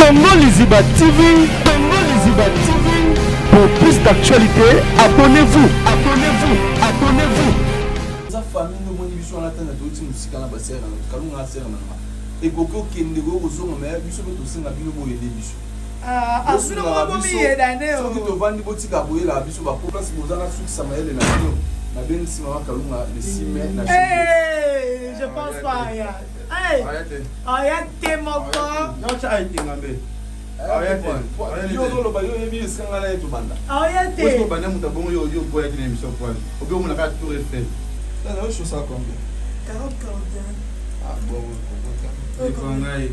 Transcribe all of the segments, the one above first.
Congo Liziba TV, Congo Liziba TV. Pour plus d'actualités, abonnez-vous, abonnez-vous, abonnez-vous. Eza famille nde omoni biso wana tanda touti mosika na basere na kalunga na sere na nga ekoki okende koki kozonga me biso mpe tosenga bino boyede biso Ah, ah, bino Bosungaka moko biso. bomiyeda soki ne tovandi botika koyelaka biso bapo place boza nasukisa mayele na bino nabengisi mama kalunga le 6 mai na Hey, je pense pas aya. Hey, aya te moko. Yo ozoloba yo oyebi esika ngai na ye tobanda. Aya te. Obanda moto abongo yo yo oboyaki na émission poil obi omonaka tour Eiffel. Tala yo chaussure combien? 40 41. Ah bon, ekoka ngai.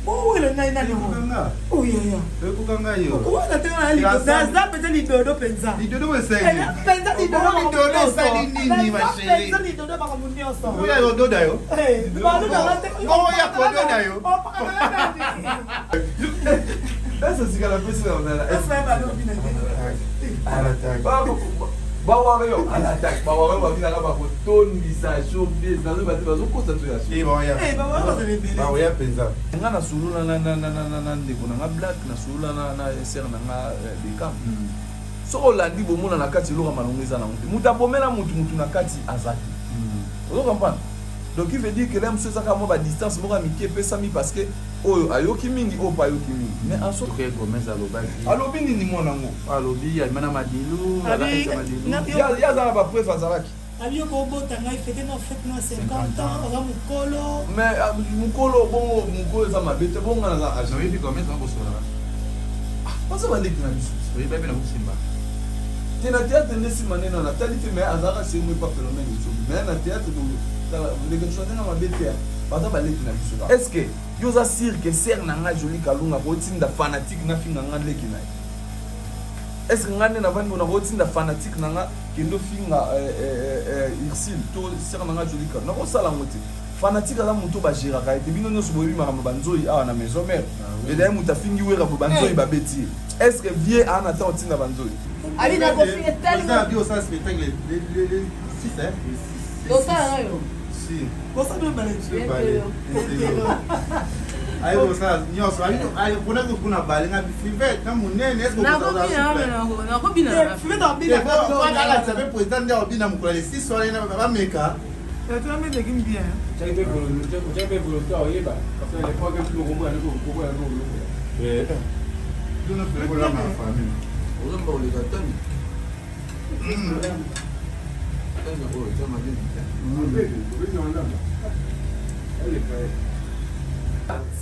Bowela ngai nani ekoka nga. Oyaya. Ekoka ngai yo. Okowela te na lidodo. Naza mpenza lidodo mpenza. Lidodo esali. Mpenza lidodo. Lidodo esali nini ma chérie? Mpenza lidodo makambo nyonso. Oya yododa yo. Oya kododa yo. Ese sika napesi na nana. Bawario à l'attaque, bawario babinaka bakotondisa showbiz nazoyeba te bazokosa to ya Baoya mpenza. Nga nasolola na ndeko na nga Black, nasolola na sere na nga Bekam. Soki olandi bomona na kati eloko ya malongo eza nango te. Moto abomela motu motu na kati aza te. Ozo comprendre? Donc il veut dire que la mosusu ezaka mwa badistance moko ya mike epesami parce que oyo ayoki mingi, oyo mpe ayoki mingi, mais en soi Soki Gomez alobaki. Alobi nini mwana yango? Alobi alima na Madilu, aza ex ya Madilu. Ye aza na bapreuve azalaki. Abi yo kobota ngai fete na fete na 50 ans oza mokolo. Mais mokolo bongo mokolo eza mabe te bongo nga naza age. Oyebi Gomez akosolaka. Baza baleki na biso. Oyebi abe na kosimba. Te na théâtre nde nsima nde nano natali te mais azalaka semo epa phénomène esobi mais na théâtre tala ndenge biso ndenge mabe te baza baleki na biso. Est ce que yo oza sûr que sere na ngai Jolie Kalunga akotinda fanatique nafinga nga leki na ye? Est ce que ngai nde navandi bona kotinda fanatique na nga kende ofinga Ursule to sere na ngai Jolie Kalunga? Nakosala yango te. Fanatique aza moto bagéraka ye te. Bino nyonso boyebi makambo banzoi awa na maison mère. Edaye moto afingi Wera boye banzoi babeti ye. Est ce que vie aa na temps otinda banzoi? Ali na kofinga tali. Oza bi osala spectacle le 6 hein? Tosala na yo. Si. Bosala mibale. Mibale. Ayi kosala nyonso ayi kuna kuna bale nga Fivette na monene est-ce que Nakobina. Fivette abina. Alatisa mpe président nde akobina mokolo ya le 6 wana ye bameka. Bien. Ozomba koleka tani. Tani oyo eza mabe.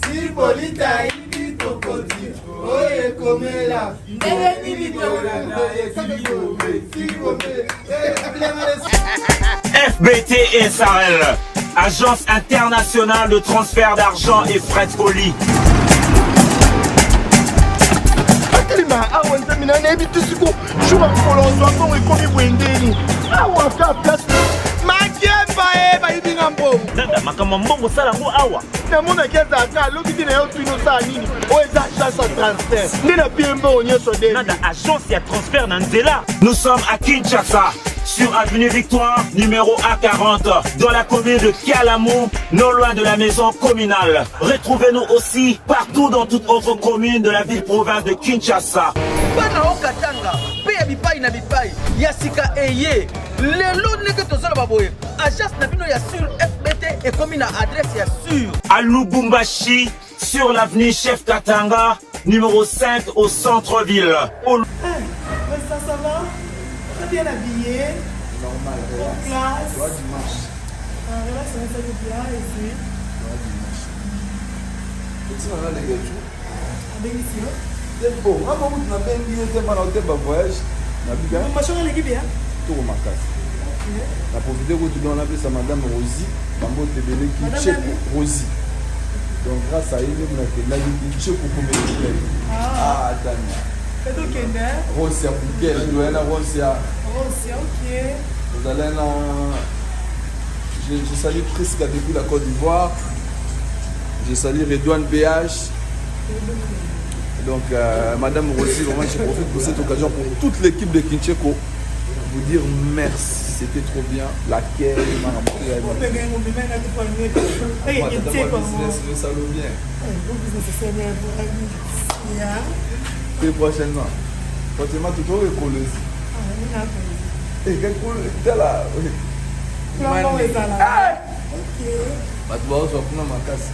Sibolita ibi tokoti oyo ekomela Ndenge nini FBT SARL, agence internationale de transfert d'argent et frais de colis. Atelema awa nzambe na nayebi te siko jour ya mokolo ozwa mbongo ekomi boye ndeni awa ka place makiemba e bayibi nga mbongo. Nada makambo ya mbongo osala yango awa. Namonaki azalaka alobi te na yo tuni osala nini oyo eza agence ya transfert nde na pie mbongo nyonso de. Nada agence ya transfert na nzela. Nous sommes à Kinshasa, sur avenue Victoire, numéro A40, dans la commune de Kalamu, non loin de la maison communale. Retrouvez-nous aussi partout dans toute autre commune de la ville-province de Kinshasa. Bana okatanga mpe ya bipai na bipai ya sika eye lelo ndenge tozoloba boye agence na bino ya sur FBT ekomi na adresse ya sur. À Lubumbashi, sur l'avenue Chef Katanga, numéro 5 au centre-ville. Au Mais ça va? Très bien habillé. Normal, En relax. classe. Toi dimanche. Ah, relax, ça va bien et puis. Toi dimanche. Otina na leke tu. Abengisi yo. Te bon, nga mokutu nabengi ye te mana oteba voyage. Nabika Machon eleki bien. Toko makasi. Na profite kutu donc napesa madame Rosie bambote ebele. Madame Kinsheko nani? Rosie. Donc grâce à ye nde nakendaki Kinsheko Comedy Club. Ah, Tania. Etokende. Rosia Bouquet, toya na Rosia. Rosia, ok. Tozalai na je salue Prisca depuis la Côte d'Ivoire. Je salue Redouane BH. Donc, Madame Rosie, vraiment, je profite pour cette occasion pour toute l'équipe de Kinsheko vous dire merci. C'était trop bien. L'accueil, makambo tout ya business esalo bien. Te prochainement. Prochainement totoki ekolozi. Tala. Bato baozwa kuna makasi.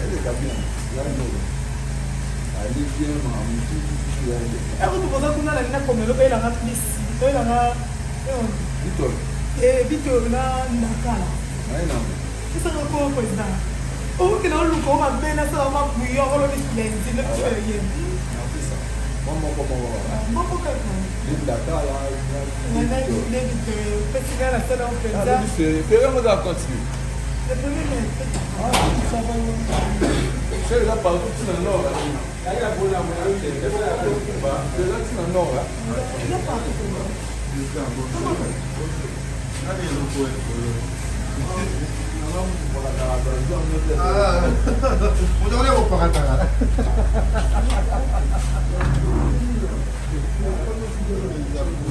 Eleka bien. Ali bien makambo tout. Kuna nalinga komelo oyelanga mbisi oyelanga Bitolo. Bitolo na ndakala. Esanga ko président. Okokende oluka o mabe nasala mabuyo olobi lundi lobi ye. Moko kaka. Pesi nga nasala o mpenza. Ferre ngo eza continue. Le premier mai. C'est là partout na nord. Eza ntina nord. Eza partout.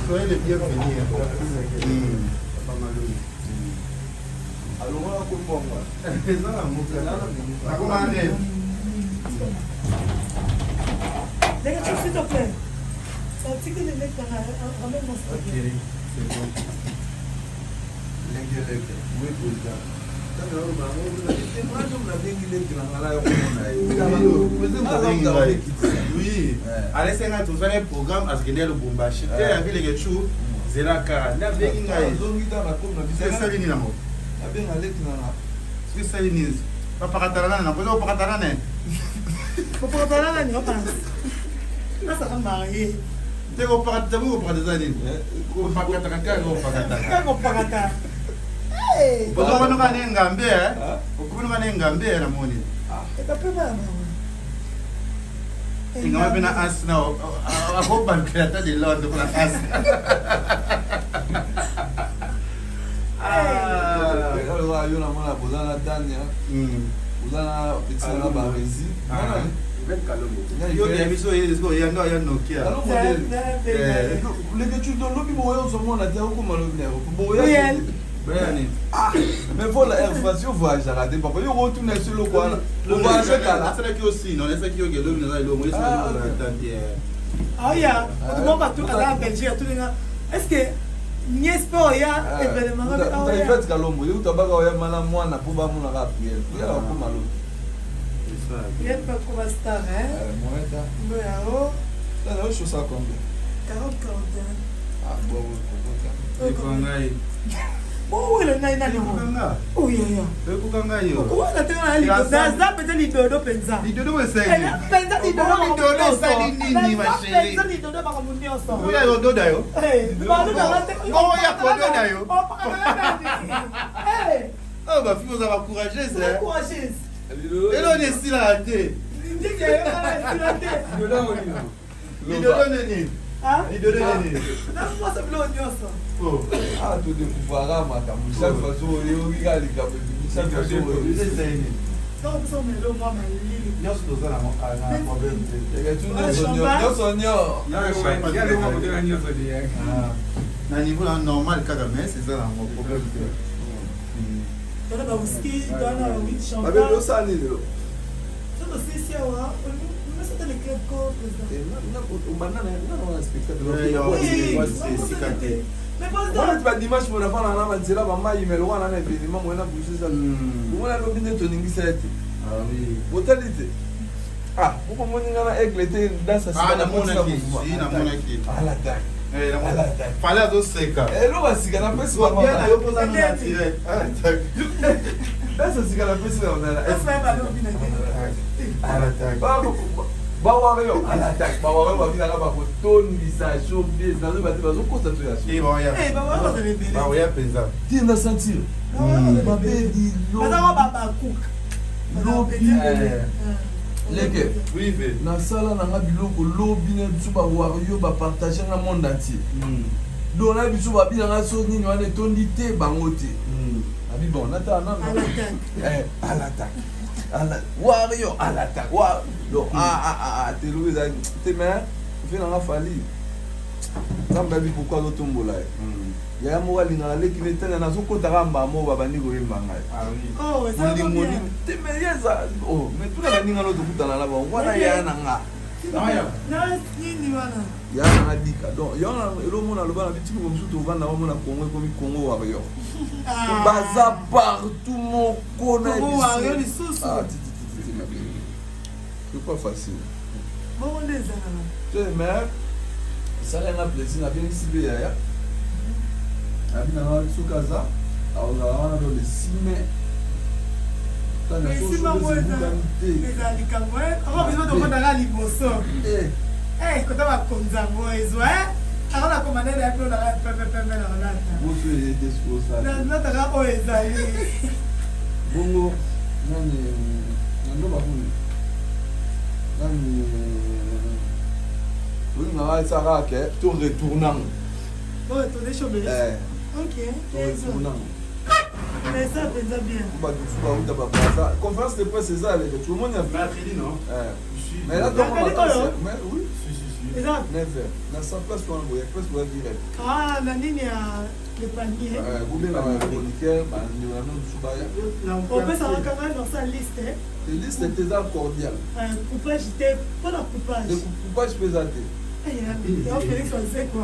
Soyez les bienvenus. Alongola kombongo. Eza na mboka. Nakoma rêve. S'il te plaît. Ramène-moi s'il te plaît. Ok, c'est bon. Leke leke. Oui, président. Oui, alesenga tozali programme azokende Lubumbashi te yabi leke chu zela kaka nde abengi ngai esali nini yango Abenga leki nanga. Soki esali nini bapakatana nani nakoza kopakatana nani Kopakatana nani opanzi nasaka marie te kopakata bongo kopakata eza nini kopakataka kaka kopakataka kaka kopakata. Ozokonoka ne ngambe okonoka ne ngambe namoni Ekape bana bango. Ngambe mpe na asi na akobandela ata lelo ndeko na asi. Yo namona boza na Dania, boza na petit na Baresi. Yo ya biso yando ya Nokia. Leke tu lobi boya ozomona te okoma lobi na aéroport boya. Mais vola Air France yo voyageaka te papa yo kotuna esi eloko wana ovoyage kala. Asalaki yo sino nasalaki yo kelobi naza elongo Aya moto moko aza na Belgique atuninga est ce que nye sport ya événement? Ivete Kalombo ye uta baka oya mana mwana mpo bamonaka priere priere akoma lobi. Ye mpe akoma star. Moeta mbo yao. Tala oyo chosa combien? 40 41. Ah bon, Ekoka ngai. Owela ngai nani? Ekoka nga. Oyaya. Ekoka ngai yo. Wana te naza mpenza lidodo mpenza. Lidodo esali. Mpenza lidodo. Lidodo esali nini, ma chérie? Mpenza lidodo makambo nyonso. Oya kododa yo. Oya kododa yo. Oyo bafille oza bacourageuse. Courageuse. Eloni esilaka te. Lidodo nini? Lidodo nini? Namosa biloko nyonso. Ah, todécouvrira makambo chaque fois so oyoki kaka likambo ebimi chaque fois so. Ntango biso omelo mwa malili. Nyonso toza na problème te. Nyonso nyo. Na niveau na normal kaka, mais eza nango problème te. Tona bawiski, tona bawit Babe champagne. osala nini lelo? So tosisi awa mesata le club ko président. Obanda na spectacle. Esika te. Mais président. Wana ti badimanche mona fana na banzela bamai melo wana na événement moyena bouge eza omona lobi nde toningisa ye te botali te. Ah, moko moninga na aigle te danse. Ah, namonaki, si, namonaki. Fale azoseka. Eloko ya sika napesi. Bien na yo mpoza naturel. Danse sika napesi na Asma balobi na te. Bawario à l'attaque, bawario babinaka bakotondisa showbiz nazoba te bazokosa to ya Eh, bawario bazala ebele. Baoya mpenza. Te na sentir babedi. Bazaka babakuka. Lobi leke nasala nanga biloko lobi na biso bawario bapartage nga monde entier. Donc na biso babinanga so nini wana etondi te bango te abi bon natala nano à l'attaque wario à l'attaque wa donc ah ah ah te lobi ezali te mais vie nanga Fali. Nzambe ayebi pourquoi azotombola ye. Yaya moko alingaka leki ne tanya nazokota kaka mbala moko babandi koyemba ngai. Oh, eza Bolingo bien. nini te mais ye eza oh mais tuna baninga no tokutana na bango wana yaya na nga. Na nini wana? Yaya na nga dika donc ya wana eloko mona aloba na bitiki mosusu tovanda omona Congo ekomi Congo warrior. Ah. Baza partout moko na Congo biso. warrior lisusu. Ah ti ti ti ti ti. C'est pas facile. Bongo nde ezalaka. Te mais esala nga plaisir nabengisi mpe yaya abi na nga soki aza akozala wana do le 6 mai Esima ngo eza likambo ako biso tokotaka liboso kota bakonzi yango ezwa ako na komanda na ye naka pembe pembe na kolata nataka oyo ezali bongo nani nando bakuni nani olingaka esaka ke to retournango oretourne showbiz ok to retournango eza mpenza bien bato mosusu bauta babraza conférence de presse eza aleke tu omoni Mercredi, non? Mais là, donc, Mercredi oyo? mais oui, eza 9h. Na sa place wana boye, place boya direct. ah na nini ya le panier Bobenga ba chroniqueur, ba ndeko na bino mosusu baya. opesaka kanga nosa liste Te liste te eza cordial. coupage te mpona coupage Coupage mpe eza te. Félix Wazekwa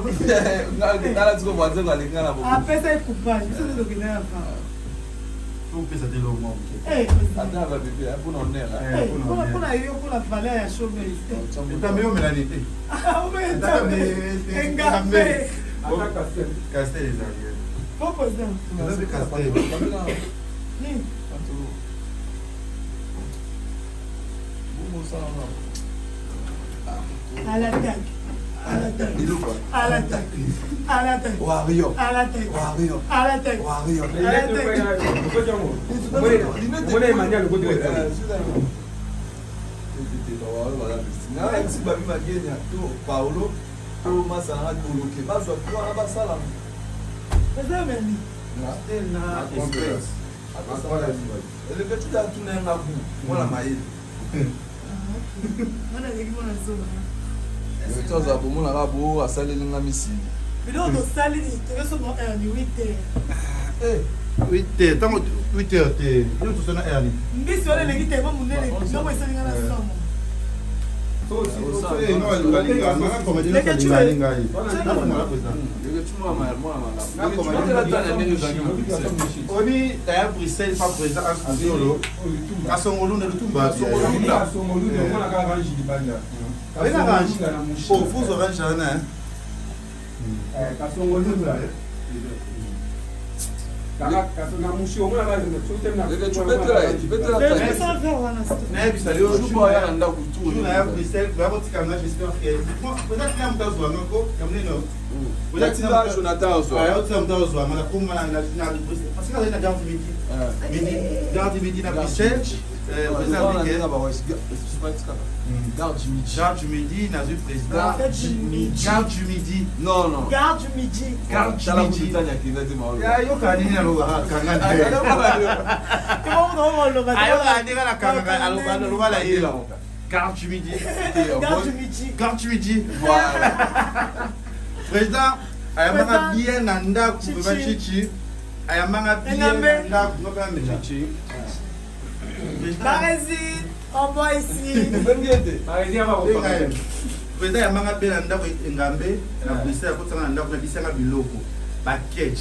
Ngala tiko Wazekwa alingi nga na bokosi. apesa ye coupage biso nde tokenda ya fa Opesa te eloko moko moke. Ata ya babebe, mpona honneur. mpona yo mpona valeur ya showbiz Etambe yo omelani te. Engambe Castel ezali. po président Eza mpe Castel. nini à l'attaque à l'attaque à l'attaque à l'attaque Warrior. à l'attaque Warrior. à l'attaque Warrior. à l'attaque Nayebisi babi magenia to paolo to masanga toloke bazwa po wana basala eza meni eleke tuta tuna yanga ku mwana mayele wana ezalaki mwana zoba to azala bomonaka bo asaleli nga misili biloko tosali toyosoma heure ni 8 heures 8 heures, ntango 8 heures te. Yo tosona heure nini? mbisi wana eleki tema monene biloko esalinga na somo Obi daya Bruxelles pa président Asolo Kasongolunda Lutumba Oh fuzo orange wana nayebisa yo jour naya Bruxelles bakotika nga j'espère que président tina moto azwa nga ko ya monene Jonathan azwa otika moto azwa nga nakoma na Bruxelles parce que azali na gare du midi midi gare du midi na Bruxelles président Garde du midi. Garde du midi, nazwi président. Garde du midi. Garde du midi. Non, non. Garde du midi. Garde du midi. Yoka nini alobaka kanga te. Ayoka ndenge nakangaka aloba na ye. Garde du midi. Garde du midi. Garde du midi. Voilà. Président ayambaka bien na ndako vraiment chichi. Ayambaka bien na ndako ngape amela. Barezi, on boit ici. Président yambanga mpe na ndako engambe na Bruxelles akotisanga na ndako nabisanga biloko baketch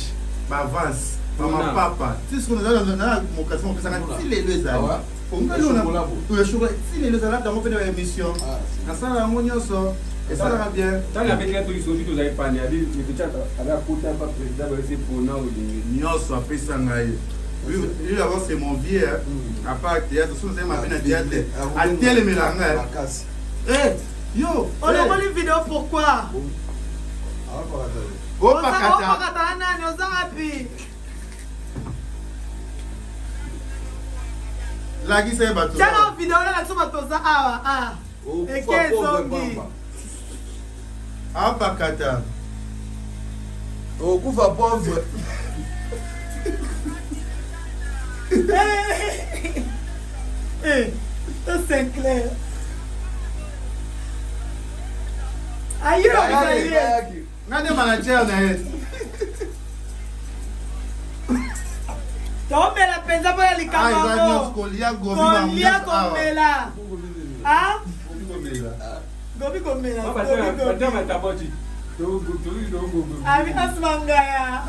baavance bamapapa ti sikoyo naza mokasi mopesanga ti lelo ezali ongalionachokola ti lelo ezali atango mpe na baémission nasala yango nyonso esalaka bien nyonso apesa ngai lui d'abord c'est mon vieux hein. À part théâtre soki nazali mabe na théâtre atelemela ngai Eh, yo olongoli video pourquoi opakata opakata na nani oza wapi lakisa ye bato tiaka video olala biso bato oza awa ah eke ezongi apakata okufa pauvre. Eh, to Sinclair. Aye, aye. Nga nde manager na ye. Tomela mpenza mpo na likambo Ah, eza yango. nyonso kolia gobi Kolia bango awa. komela. Ah? Gobi komela. Gobi gobi. Abi asma ngaya.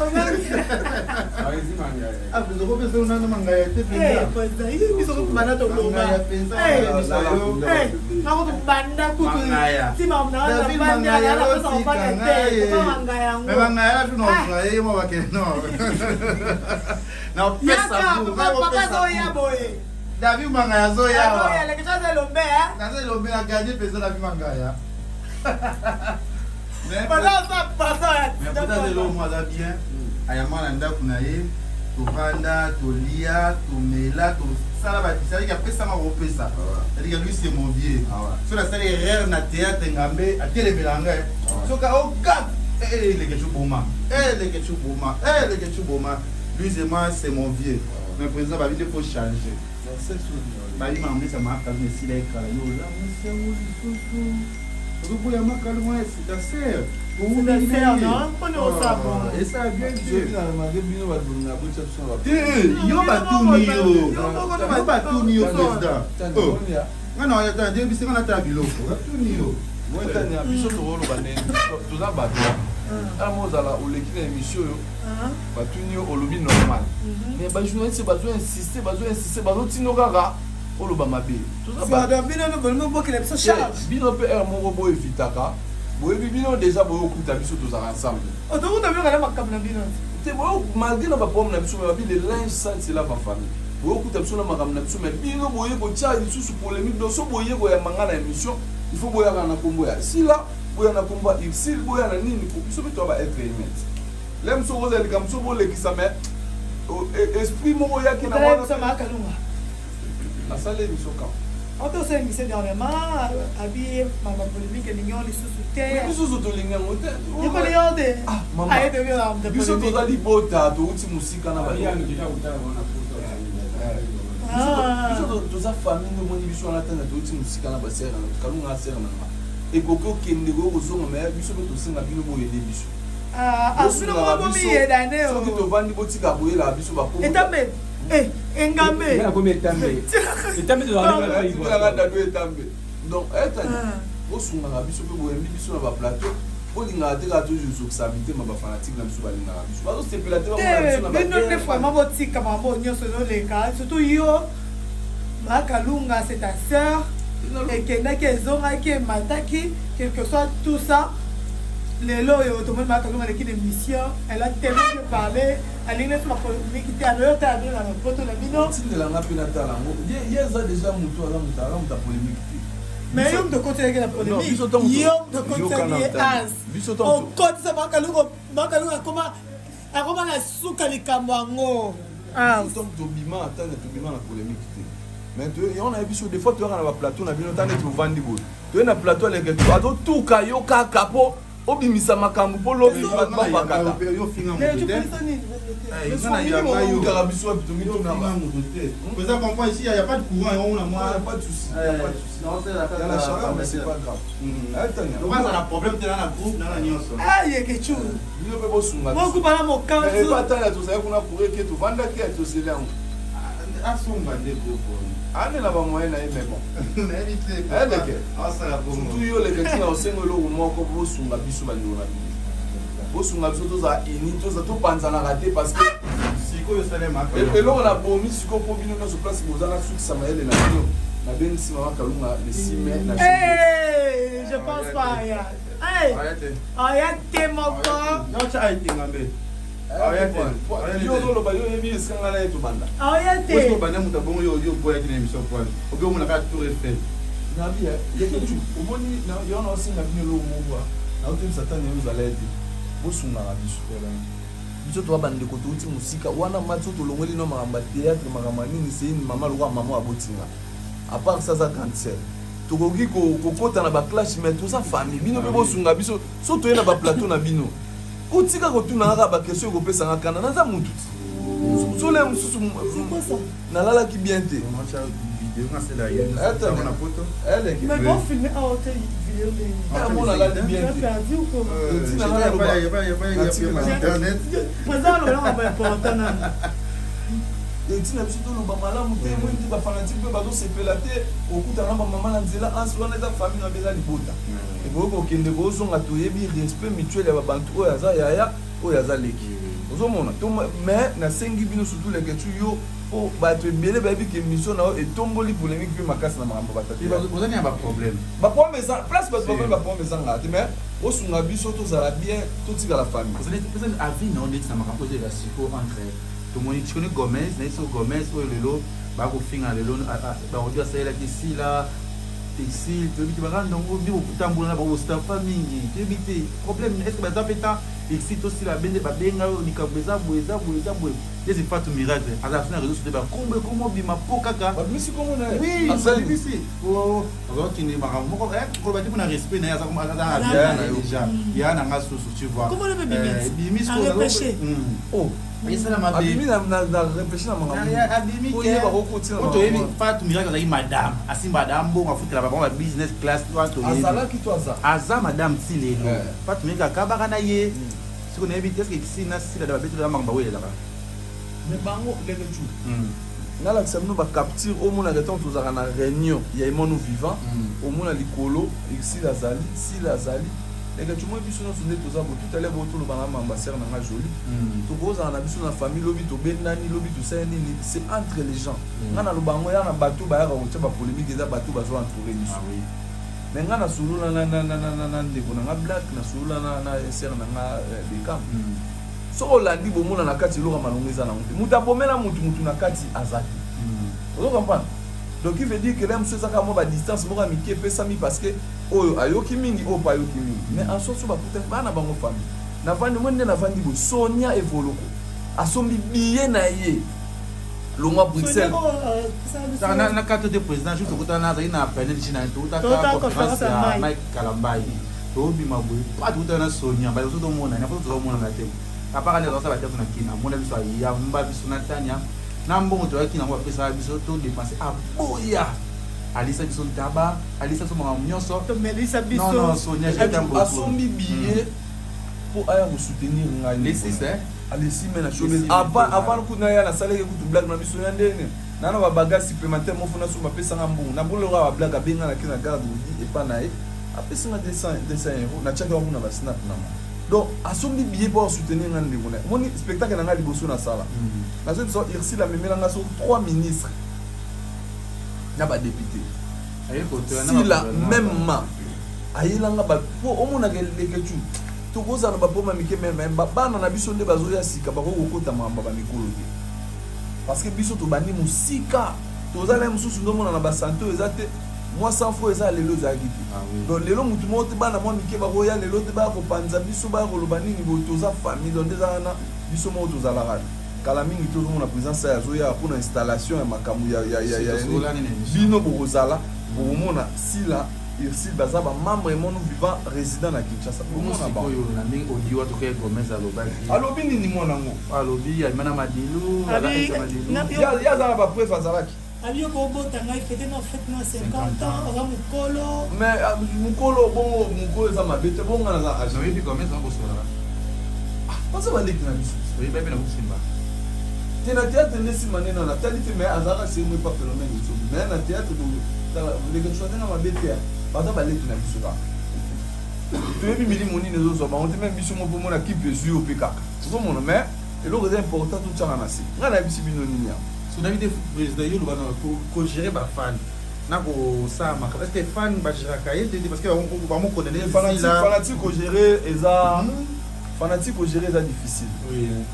Ah, biso kopesa yo nano mangaya te Eh, mpenza. président, ye biso kobanda toloba. Mangaya mpenza, Eh, mangaya yo. eh, nako tobanda kutu. Mangaya. Tima na David banda Mangaya na pesa otika kobanda te. ngai. Koma mangaya yango. Mais mangaya la tuna ozwa ye mo bakende no. Na opesa Yaka, ku, papa ngai papa opesa azoya ku. boye. David Mangaya azoya Azoya, awa. leketshou aza elombe, eh? Naza elombe na gagné mpenza David Mangaya. Mais Papa aza pasa ya Mais peut-être eloko moko aza bien ayamba na ndako na ye tovanda tolia tomela tosala basadiki apesanga kopesa sadiki lui c'est mon vieux so nasali erreur na théâtre ngambe atelemela ngai soki ogap leketshou boma leketshou boma leketshou boma lui c'est moi c'est mon vieux mais président babi nde faut changer babi mamisa makalunga esila ekala yo olamusi yango lisusu ozoboya makalunga c'est ta sœur C'est ta sœur, non? Mpona osala bongo. esala bien Soki te na remarke bino bato bolingaka botya biso na ba- te yo batuni yo yo batuni yo président Tani, Oh. omoni ya? nga na oyata nde biso nga natala biloko batuni yo Moi, Tani, ya biso tokoloba ndenge toza bato ala mo ozala oleki na émission oyo batuni yo olobi normal mais bajournaliste bazo insiste bazo insiste bazotindo kaka oloba mabe toza bato Sikoyo, bino no bolingi bokela biso charge. Te, bino mpe heure moko boevitaka boyebi bino déjà boyokuta biso tozalaka ensemble Otokuta bino kana makambo na bino. te boyo malgré na baproblème na biso mais babi le linge sale se lave en famille boyokuta biso na makambo na biso mais bino boye kotia lisusu polémique donc so boye koyamba nga na émission il faut boyaka na nkombo ya sila boya na nkombo ya ursile boya na nini po biso mpe toya ba être humain le mosu okozala likambo so bolekisa mais esprit moko oyaki na Otala biso wana makalunga. asali émission quand Oto osala émission dernièrement, abi makambo polémique elingi yango lisusu te. biso tolingi yango te Yekoli yo te. Ah, mama. Aye tobi na makambo biso polémique. toza libota touti mosika na ba Ah. biso toza famille nde omoni biso wana tanga touti mosika na basere na kalunga asere na nga ekoki okende koyo kozonga me biso mpe tosenga bino boyede biso Ah, ah, bino Bosungaka moko biso. bomiyeda ne soki o. tovandi botika koyelaka biso bakombo Etambe. Eh, engambe. Tindelaka dado etambe donc etani Ah. bosungaka biso mpe boyembi biso na baplateau bolingaka te kaka tozozokisa mitema bafanatike na biso balingaka biso bazosepela te bamona biso te na bino nde baguerre. vraiment botika makambo nyonso ezoleka surtout yo makalunga c'est ta sœur ekendaki ezongaki emataki quelque soit tout ça lelo oyo tomoni makalunga aleki na émission elle a tellement bien parlé alingi neti mapolemiki te aloyo otala bino na bapoto na bino otindelanga mpe natala yango ye eza déjà motu aza moto aza moto ya polémique te mais yo moto okotisaki na Non, polémique biso ntango yo moto okotisaki ye Yoka na ntango. as Biso ntango okotisa makalunga makalunga akoma akoma na suka likambo yango as biso ntango tobima ata na tobima na polémique te mais yango nayebi biso des fois toyaka na baplateau na bino ntango neti ovandi boye toye na plateau aleke azotuka yo kaka mpo obimisa makambo mpo lobi bato bapakata yo finga moto te Eh, nga na yamba yo. utaka biso wapi Yo finga tomitunaka moto te président comprend ici il y a pas de courant yango na Ah, mwa pas de souci, y a pas de souci. Y a la chaleur, mais c'est pas grave. Tania. donc aza na problème te na na groupe na na nyonso ayeke cu bino mpe bosunga biso. mokuba na Mais mokanzu epa tania tozali kuna courrier ke tovandaki ya tozeli yango asomba nde groupe oyo anela bamoyen na ye mais bon nayebi te Eh, leke. asala bongo surtout yo leke ntina osenga eloko moko bosunga biso bandeko na bino bosunga biso tozala uni toza topanzanaka te parce que sikoyo osalemaka eloko na bomi sikoyo mpo bino nyonso place boza nasukisa mayele na bino nabengisi mama kalunga le 6 mai na Hey, je pense pas aya Hey, aya te moko nyonso ayetinga mbe yo ozoloba yo oyebi esika ngai na ye tobanda aya te obanda moto abongo yo yo oboyaki na émission poil obi omonaka tour eiffel nabi yeketu omoni yo na osenga bino eloko moko naotemisa tani yo ozala ete bosungaka biso biso toza bandeko touti mosika wana mati oyo tolongoli no makambo ya théâtre makambo ya nini seini mama lokola mama abotinga à part ça aza grande sœur tokoki kokota na baclashe mais toza famille bino mpe bosunga biso so toye na baplateau na bino kotika kotuna kaka baquestion ekopesanga kanda naza mutu ti sole mosusu nalalaki bien te. video nga sela ye na poto. Mais bon filmer awa te video ndenge. Amona alali bien te. Président aloba makambo important nanu. Ntina biso toloba malamu te, moi nti bafanatike mpe bazosepela te okutana na bamama na nzela anse wana eza famille na eza libota, ekoki kokende kozonga. Toyebi respect mutuel ya babantu, oyo aza yaya, oyo aza leki, ozomona. Mais nasengi bino, surtout Leketu, yo, mpo bato ebele bayebi ke mission na yo etomboli polémique mpe makasi na makambo batata. Ozali na baproblème. Baproblème eza place, bato bafami, baproblème ezangaka te, mais osunga biso tozala bien, totikala famille. Ozali avis na yo ndeti na makambo ozoyeba sikoyo entre tomoni Chikoni Gomez na ye so Gomez oyo lelo bakofinga, lelo bakoki basalelaki sila textile, toyebi te bakanda ngo nde kotambola na bango bostafa mingi, toyebi te problème. Est ce que baza mpe temps exi tosila bende babenga oyo likambo eza boye, eza boye, eza boye? Neti Fatu Miracle azala so na réseau sociaux, bakombo ekoma obima mpo kaka Babimisi kombo na ye. Oui, babimisi azokende makambo moko koloba te mpona respect na ye, aza déjà ya na nga susu, tu vois. Ebimisi. Esala mabe. Abimi na réfléchi na makambo. Toyebi Fatu Miracle azalaki madame, asimba ada mbongo, afutela bango ba business class. Azalaki to aza? Aza madame ti lelo. Fatu Miracle akabaka na ye siko, nayebi te est-ce si na sila da babetela makambo awelelaka. Mais bango leke tu nalakisa bino bacapture, omonaka ntango tozalaka na réunion ya Emono Vivant, omona likolo sila azali, sila azali leke tu. Moi biso nyonso nde toza bo tout à l'heure bo toloba na mamba sere na nga joli, tokozala na biso na famille, lobi tobendani, lobi tosali nini, c'est entre les gens. Nga naloba yango ya na bato bayaka kotia bapolémique, eza bato bazo entouré biso. Mais nga nasolola na ndeko na nga Black, nasolola na sere na nga Bekam. Soki olandi, bomona na kati eloko ya malongo eza nango te. Moto abomela mutu mutu na kati aza te, ozo comprendre? Donc il veut dire que la mosusu ezaka mwa badistance moko ya mike epesami, parce que oyo ayoki mingi, oyo mpe ayoki mingi. Mais en soi, so bakutani bana bango famille, navandi moi nde navandi boye, Sonia Evoloko asombi billet na ye longwa Bruxelles. Na kati te, président, juste okutana, azali na panel na tokutaka conférence ya Mike Kalambai, tobima boye pa tokutana na Sonia. Bato so tomonana po tozomonana te, apaka nde azosala bateatre na kina, amona biso, ayamba biso na Tania na mbongo toyaki nango, bapesaka biso todepense, aboya, alisa biso ntaba, alisa biso makambo nyonso. Tomelisa biso. Sonia. Asombi billet mpo aya kosoutenir ngai. Les 6. Alesi me na showbiz avant kuna ya nasalaki kutu blague na biso ya ndene nana babagage supplémentaire mofuna so bapesanga mbongo na boloko ya bablague, abenga naki na garde odi epa na ye, apesinga 200 euro, natiaki yango kuna basnap nanga. Donc asombi billet mpo asoutenir nga ndeko na ye. Omoni spectacle na ngai liboso nasala, nazoyi biso Ursile amemelanga so 3 ministres na badéputé, sila même ma ayelanga bato mpo omonaka eleketu. Tokozala na bapoma mike, mais bana na biso nde bazoya sika, bakoki kokota makambo ya bamikolo te, parce que biso tobandi mosika. Toza na ye mosusu nde omona na basante oyo eza te mwa 100 fois eza lelo ezalaki te. Donc lelo motu moko te, bana mwa mike bakoya lelo te, baya kopanza biso, baya koloba nini boye. Toza famille, donc nde eza wana biso moko tozalaka kala mingi. Tozomona président Sai azoya mpona installation ya makambo ya bino, bokozala bokomona Sila, Ursile baza bamembre Emono Vivant résident na Kinshasa. Bomona bango na ndenge odiwa tokoya. Gomez alobaki. Alobi nini mwana yango? Alobi alima na Madilu. Ye aza na bapreuve, azalaki. Abi yo kobota ngai, fete na fete na 50 ans, oza mokolo. Mais mokolo bongo, mokolo eza mabe te, bongo nga naza age. Oyebi Gomez akosolaka. Baza baleki na biso. Oyebi mpe na kosimba. Te, na théâtre nde nsima nde nana natali te, mais azalaka semo epa phénomène ezobi. Mais na théâtre ndenge biso ndenge mabe te, baza baleki na biso kaka. Toyebi milimo nini ezozwa bango te, même biso moko mona kipe ezwi yo mpe kaka ozomona. Mais eloko eza important, totiaka na se. Ngai nayebisi bino nini yango. So nayebi te, président, yo loba na kogérer bafan na kosala makambo, est ce que fan bagéraka ye te? Parce que bamokondane. Fanatique kogérer eza, fanatique kogérer eza difficile.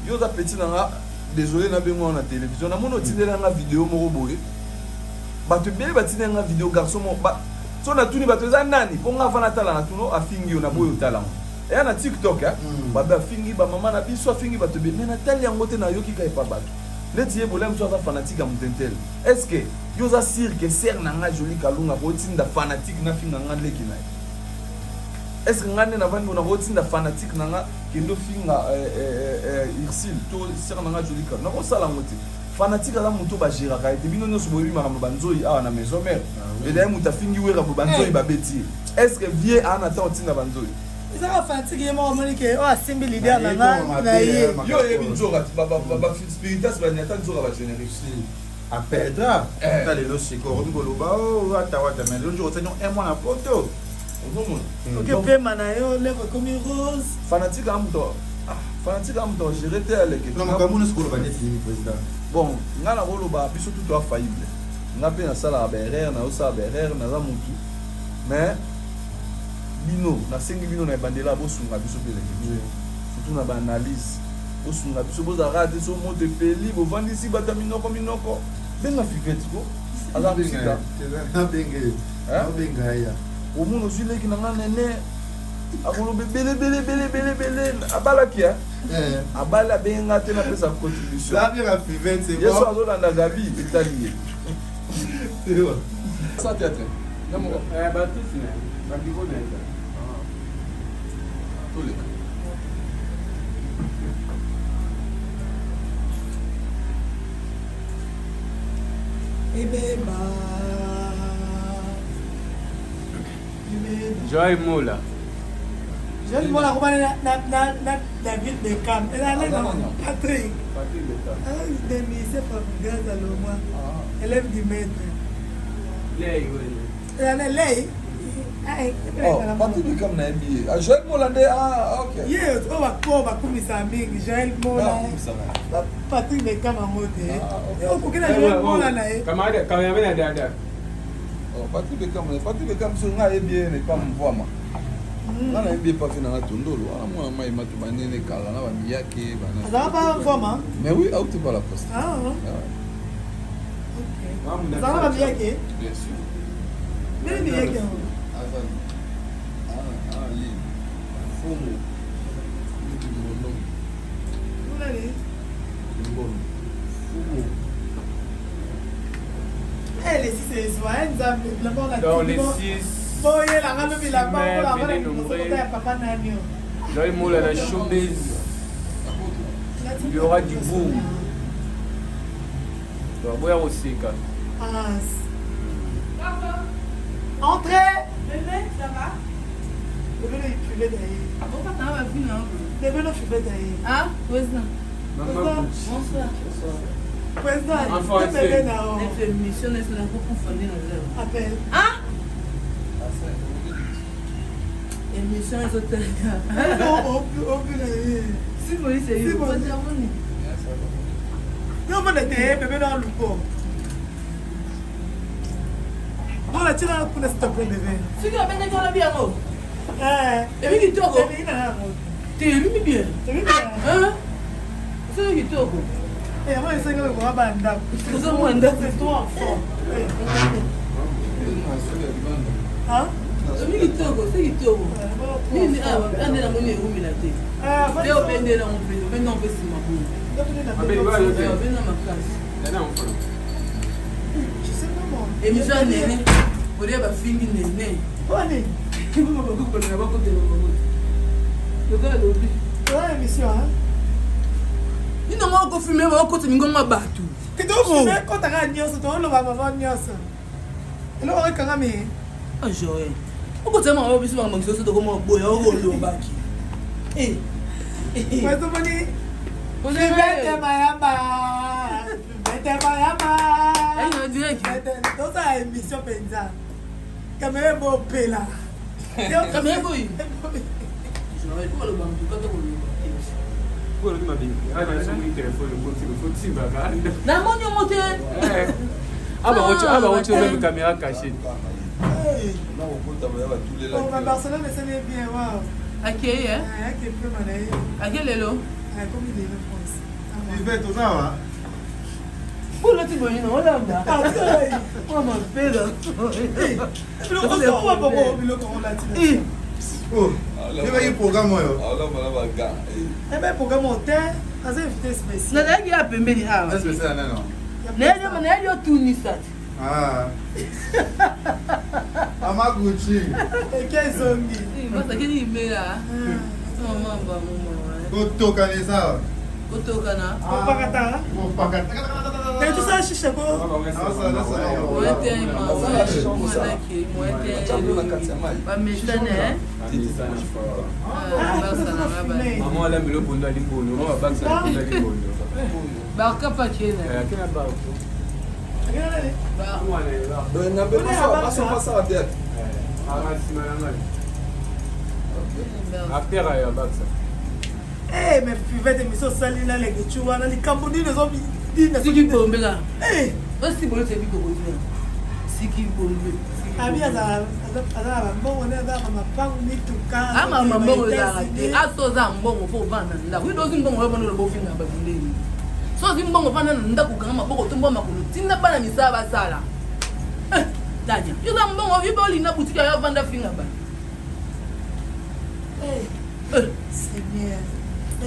Yo oza petit na nga, désolé nabengo wana na télévision, namoni otindela nga video moko boye, bato ebele batindela nga video, garçon moko so natuni bato eza nani, mpo nga afana tala na tuno afingi yo na boye, otala yango eya na TikTok, babe afingi bamama na biso, afingi bato ebele. Mais natali yango te, nayoki ka epa bato neti ye bola mosu aza fanatique ya motentele. Est ce que yo oza sûr ke sere na nga Joli Kalunga kotinda fanatique nafinga nga leki na ye? Est ce que nga nde navandi bona kotinda fanatique na nga kende ofinga Ursile to sere na nga Joli Kalunga? Nakosala yango te. Fanatique aza moto bagéraka ye te. Bino nyonso boyebi makambo banzoi awa na maison mère. Edaye moto afingi Wera bo banzoi babeti ye. Est ce que vieux aa na temps otinda banzoi? Ezaka fanatique ye moko amoni ke oyo asimbi leader na nga na ye. Yo oyebi nzoka spiritas banyata nzoka bagénérique. Aperdra ata lelo sikoyo okomi koloba o wata wata, mais lelo nzoka osali un mois na poto. Ozomona oke pema na yo lèvre ekomi rose. Fanatique aa moto, fanatique aa moto agéré te aleke. Na makambo nyonso koloba neti nini, président? Bon, ngai nakoloba biso tu toa faillible. Nga mpe nasalaka baerreur, nazosala baerreur, naza motu. Mais bino, nasengi bino na ebandela, bosunga biso mpe leke, surtout na baanalyse. Bosunga biso, bozalaka te so moto epeli, bovandisi bato ya minoko minoko. Benga Fivete ko aza mosika. Nabenga ya. Omona ozwi leki na nga nene, akoloba ebele ebele ebele ebele ebele. Abalaki abali, abenga te napesa contribution. Yesu azolanda Gabi, etali ye. Sa théâtre toleka. Ebeba. Joy Mola. Joy Mola akobani na David Beckham. Ezali na Patrick. Patrick Beckham. Des musiciens Fabregas alongwa. Élève du maître. Lei. Ezali Lei. Oh, Patrick Beckham nayebi ye. Joel Mola nde, ah ok. Ye oyo bako bakumisaka mingi Joel Mola. Patrick Beckham yango te. Okoki na Joel Mola na ye. Camarade, cameraman ya dada. Oh, Patrick Beckham, Patrick Beckham so ngai ayebi ye na epa mvwama. Nga nayebi ye pafe nanga tondolo wana mwana mai mato banene kala na bamiyake. Azalaka pa mvwama? Mais oui, auti pa la poste. Ah, ok. Azalaka bamiyake? Bien sûr. Ndenge miyake yango? Azali ali fumu mbono. Unani? Mbono fumu. Eh, les six ezwa nzambe bilamba. Dans les six. Boyelanga mpe bilamba mpona ya papa nani o. Joy Mola na showbiz. Il y aura du boom. Donc, boya koseka. Entrez. Bébé, ça va? Bébé no fube d'aye. Bébé no fube d'aye. Ah, président. Maman Gucci. Bonsoir. Président. En français. Bébé na o. Notre émission n'est pas confondue dans l'heure. Appel. Ah? Émission ezoteleka. Si Yo mona te bébé na luko. Mona tina kuna s'il te plaît bébé. Soki obengaki olobi yango. Eh. Ebi kitoko. Ebi na yango. Te ebimi bien. Ebi bien. Soki kitoko. Eh, moi esengi kokoka ba ndako. Ozomona ndako. C'est toi enfant. Hein? Omi kitoko, se kitoko. Nini awa, ande namoni ewumela te. Nde obendela ngo mpe, obenda ngo mpe nsima bongo. Obenda makasi. Émission ya nene, kolia bafingi nene. Wani? Bakokolela bakotela bango. Lokola lobi. Oya émission, hein? Nino ngo okofilme bakokota mingongo ya bato. Kitoko. Kotaka nyonso, toloba mama nyonso. Eloko ekangami. Ah Joël. Okotela mama biso makambo mosusu tokoma boya okolobaki. Eh. Omoni Fivete Mayamba. Fivete Mayamba. Tosala émission mpenza. Kamera ebopela. Kamera eboyi. Joël, oloba motu kaka koloba. Namoni yango te. Abakoti même caméra cachée. Barcelone esali bien, wow. Akei, eh? Ake pema na ye. Ake lelo. Akomi lelo France. Fivete oza wa? Olati boye na olanda. Mwa mapela. Biloko olati. Ebaki programme oyo. Ebe programme oyo te, aza invité spécial. Nazalaki ya pembeni awa. Spécial nano. Nayebi otunisa te. Mama Gucci. Eke ezongi. Basakeli imela. Mama bango mama. Kotokana eza. Kotokana. Kopakata. Kopakata. Tosala shisha ko. Maman alambeli opondu alimbondo, mama babakisa pondu alimbondo. Barka pa kena. Kena barka. Basala théâtre. Nsima na ngai. After ya bakisa. Eh, mais fivete émission osali na lekecu wana likambo nini ezobina siki bombe ka osi bolo tebi kokozina siki bombe abi aza na bambongo nde aza na mapangu mituka ama mambongo ezalaka te aso oza mbongo fo ovanda na ndako yo ozi mbongo yo oloba ofinga bato ndeni so ozwi mbongo ovanda na ndako okanga maboko tombwa makolo tinda bana misala basala tanya yo oza mbongo yo mpe olinga butiki ya yo avanda finga bato. Seigneur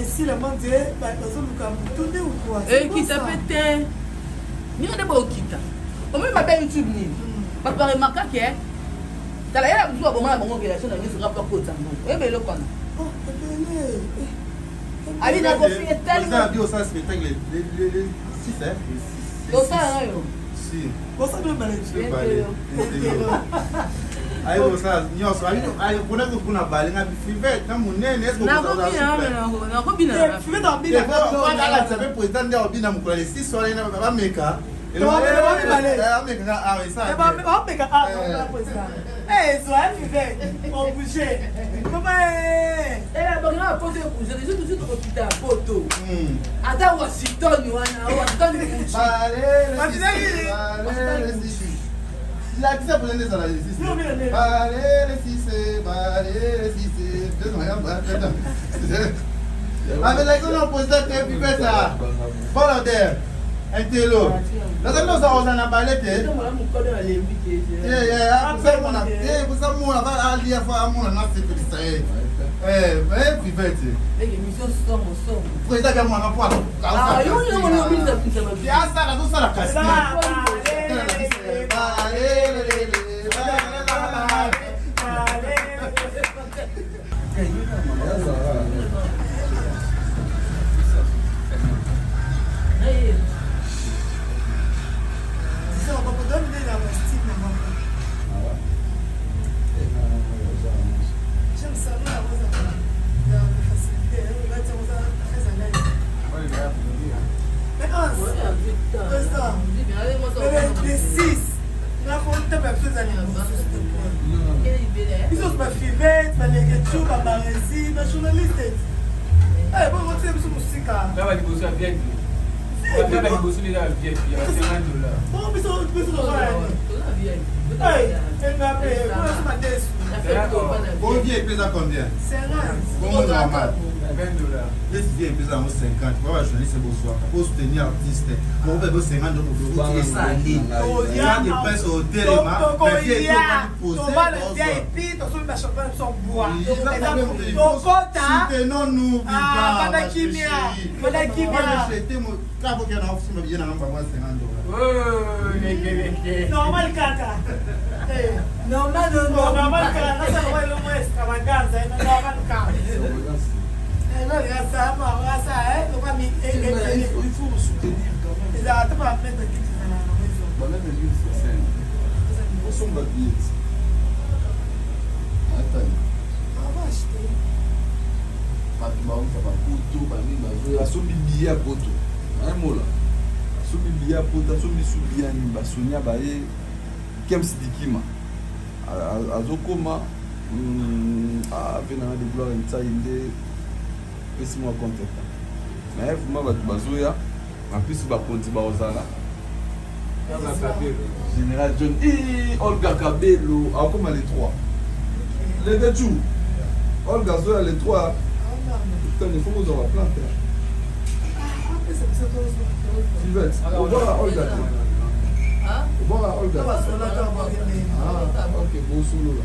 esila manze bazoluka motu nde ou quoi? Ekita mpe te nini nde bokita omoni mabe ya youtube nini bato baremarka ke tala yala mosusu baboma na bango relation na nyonso kaka po akota mbongo oyeba eloko wana abi nakofinga etali osala spectacle le 6 tosala nayo aye kosala nyonso kuna kuna bale nga fivete na monene alakisa mpe président nde akobina mokolo ya le 6 wana bameka bameka poto ebouge surtout tokokita ya poto ata washington wana washington lakisa mpenza nde ezala balele sise balele sise amelaki na président te pipesa volontaire intelo nazali oza oza na bale te koza mona alia fo amona nasepelisa ye pivete président bia mwana po asala azosala kasi. Biso bafivete baleketu babaresi bajournaliste bongotia biso mosika. Liboso ya VIP, liboso eza ya VIP ya 50 dollars. Bongo biso biso engape madesu. Bon, VIP eza combien? Bongo normal 20 dollars. Lesi VIP eza yango 50 po bajournaliste bozwaka po soutenir artiste moko mpe bo 50 bofuti esali de presse otelema. Tobala VIP, tosomi bachampagne biso bwa tokota. Soutenons-nous. Banda kimia, banda kimia. Normal kaka, normal, normal kaka nasala elongo extravaganza, normal kaka. Il faut soutenir quand même. Ezalaka te bametre kiti ezala na maison. Bametre kiti sur scène. Osomba billet. Atani. Bato bauta bapoto banini bazoya asombi billet ya poto ayemola asombi billet ya poto asombi su billet ya nini basonia baye Kems Dikima azokoma ave nanga de gloire ntsai nde pesi mwa compte mais vraiment bato bazoya en plus bakonzi bakozala général John I, Olga Kabelo akoma les trois les deux Olga azoya les trois. Putain, il faut kozwa baplante. Fivette obwaka Olga te, obwaka Olga. Ah, ok, bosolola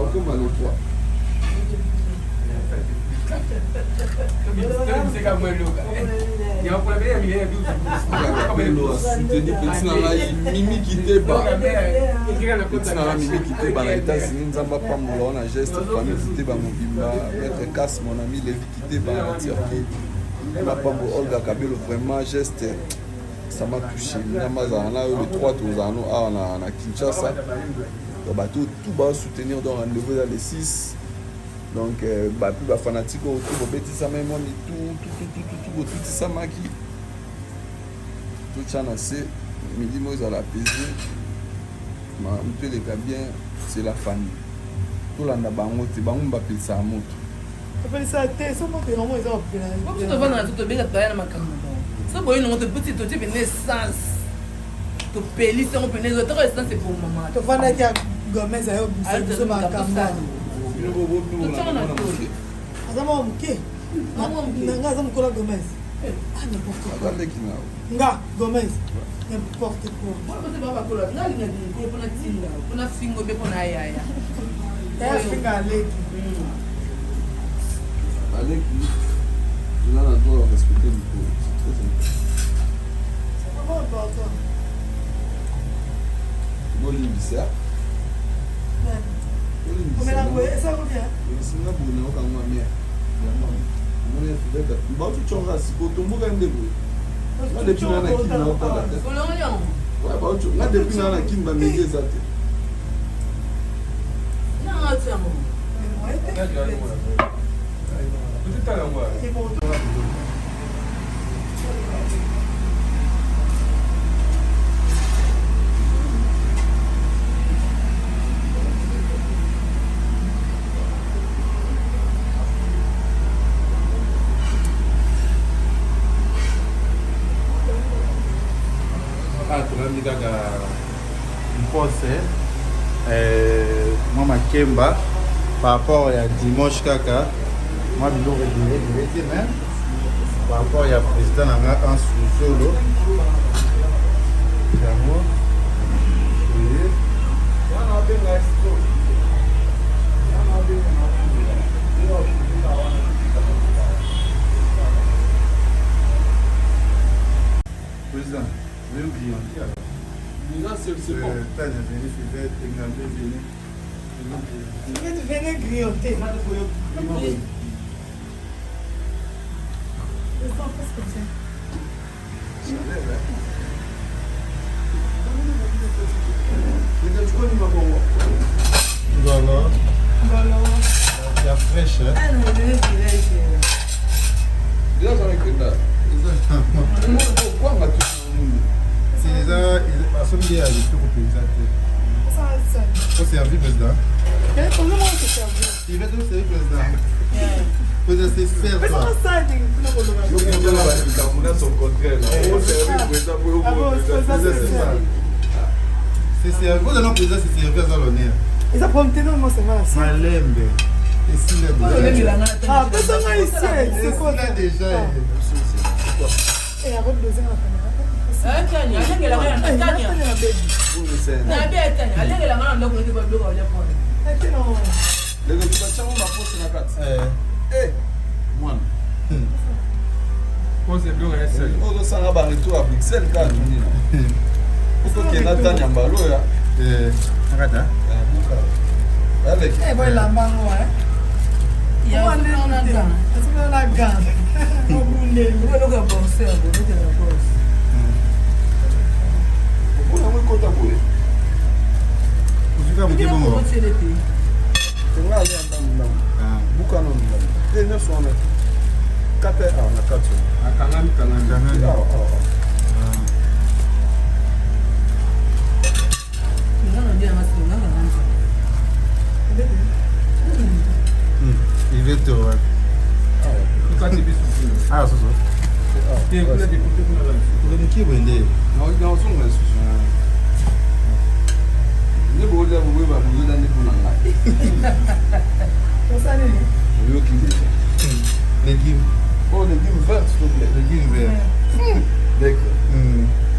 okoma le 3. Kabelo asoutenir petit na ngai Mimi Kiteba, petit na ngai Mimi Kiteba na États-Unis. Nzambe apambola wana geste famille Kiteba mobimba, maître Kas, mon ami Levi Kiteba na Turquie. Mapambo Olga Kabelo vraiment geste ça m'a touché. Nzambe azala na yo le 3 tozala no awa na, na Kinshasa. Donc bato tout ba soutenir donc rendez-vous eza le 6. Donc euh, ba plus ba fanatique oyo tout bobetisama mwa mitu tout tout tout tout tout botutisamaki. Totya na se milimo ezala apaisé. Moto eleka bien c'est la famille. Tolanda bango te bango bapelisaka moto. Topelisa te so moto yango eza kopela. Biso tovanda na tobenga toya na makambo na bango. So boye nango topesi totie pene essence. Topelisi yango pene ezo toko essence ebomama. Tovandaki ya Gomez ayo biso biso makambo. Aza mwa moke. Nga aza mokolo ya Gomez. Ah n'importe quoi. Nga Gomez. N'importe quoi. Bona bote ba bakola nga linga mokolo pona tinda pona fingo be pona yaya. Yaya finga aleki. Aleki toza na droit ya respecter mikolo. C'est très important. C'est vraiment important. Bolimbisa. Komela boye eza combien? Esinga boye nayoka ngo amia. Omoni fivete. Bauti tshonga siko tomboka nde boye. Nga depuis na na kin na otala te. Ouais, bauti nga depuis na na kin ba media eza te. Ah, tolandi kaka mpose eh, mwa makemba par rapport ya dimanche kaka mwa biloko ebele ebele te mais par rapport ya président na nga Hans Luzolo yango Président, je vais me grignoter alors. Déjà, c'est bon. Tania, venez, Fivette, Engambe, venez. Venez grignoter. Ngolo. Ngolo. Ya fraîche. Eza basombi ya kitoko mpenza te. Oservi président. Il va te servir président. Président, c'est sert toi. C'est servi. Vous allez président, c'est servi à l'honneur. Eza problème te non non c'est mal. Malembe. Esila déjà. Ah, pesa ngai ici. C'est quoi Esila déjà. Eh, arrête de la caméra. Tania, alengelaka na Tania. Na be Tania, alengelaka na ndako nde babiloko balia pona. Lelo tubatyango maposo na kati. Eh, mwana. Ozosanga ba retour à Bruxelles kaka tuni na. Okokenda Tania mbalo ya. Eh, nakata. Buka. Aleki. Eh, boy lambango eh. Ya na gant. Na gant. Obundeli. Eloko ya boxe ya boxe ya boxe. Obona yango ekota boye. Ozwika moke bongo. Nga alia ndambu ndambu. Buka nano ndambu. Te nyonso wana te. Kata awa na kati oyo. Akangami kangami. Awa awa awa. Iveto wapi? Ah, soso. Okoki boye nde. Nazonga lisusu. Nde bokolia bokoyeba bozolia nde mpo na ngai. Oyoki deja. Légumes. Oh, légumes verts, s'il te plaît. Légumes verts. D'accord.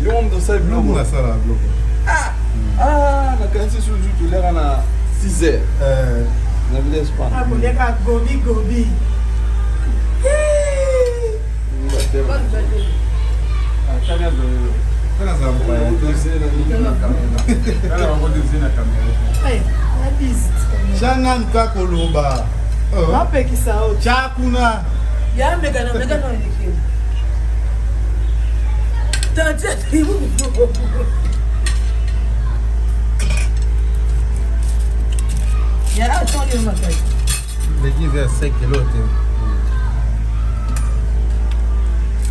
Yo moto osala Biloko biloko. nasala biloko. Ah, nakanisi susu toliaka na 6 heures. Na village pan. Ah, boliaka gobi gobi. Tya nanu kaka koloba. Bapekisa yo. Tya kuna. Ya meka na meka na eleki. Leki eza ya 5 kilo te.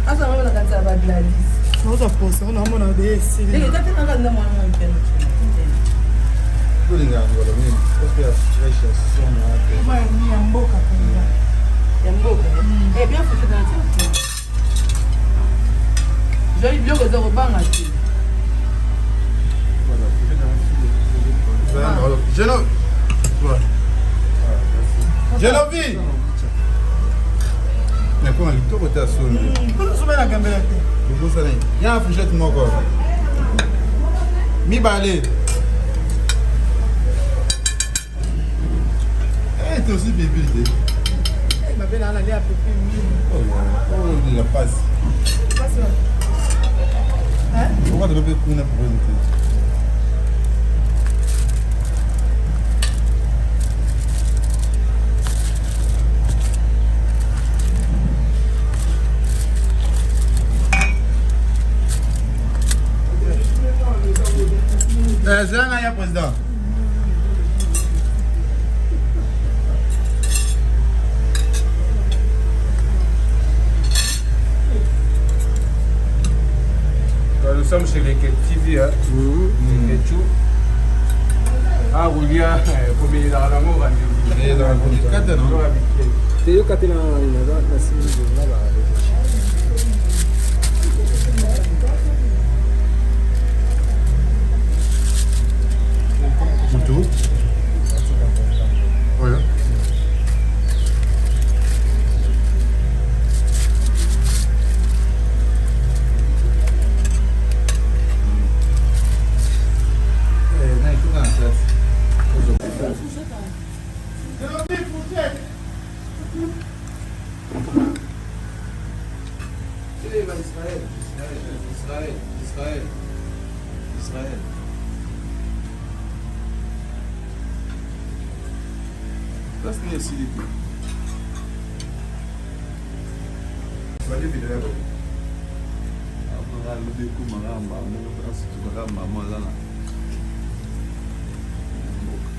Asa mama na kanisa ba Gladys. Naoza posa ona mona de esili. Leki kati na kanda mwana mwana mpena. Tolinga ngolo mingi. Parce que ya fresh ya somo te. Mwa ya mboka penza. Ya mboka. Eh bien foutu dans le Jolie biloko eza kobanga te. Genovie. Nakoma kitoko te asombi. Kozosomba na gambela te. Obosana ya fourchette moko. Mibale. Eh, t'es aussi bébé, te. Eh, mabe na nalia pepe mingi. Oh, oh, la passe. Passe. Hein? Pourquoi tu peux kuna problème te? Eh, zela na ya président. Nous sommes chez les TV, hein. Mm -hmm. Les Ah, Roulia, komelela nango rendez-vous. Te yoka te na na simi na ba Mutu. Oyo. Eh, na ikuka na classe. Israël, Israël, Israël, Israël. Place nini esili te? Badi video yako. Alobi ekomaka mama, asutukaka mama aza na mboka.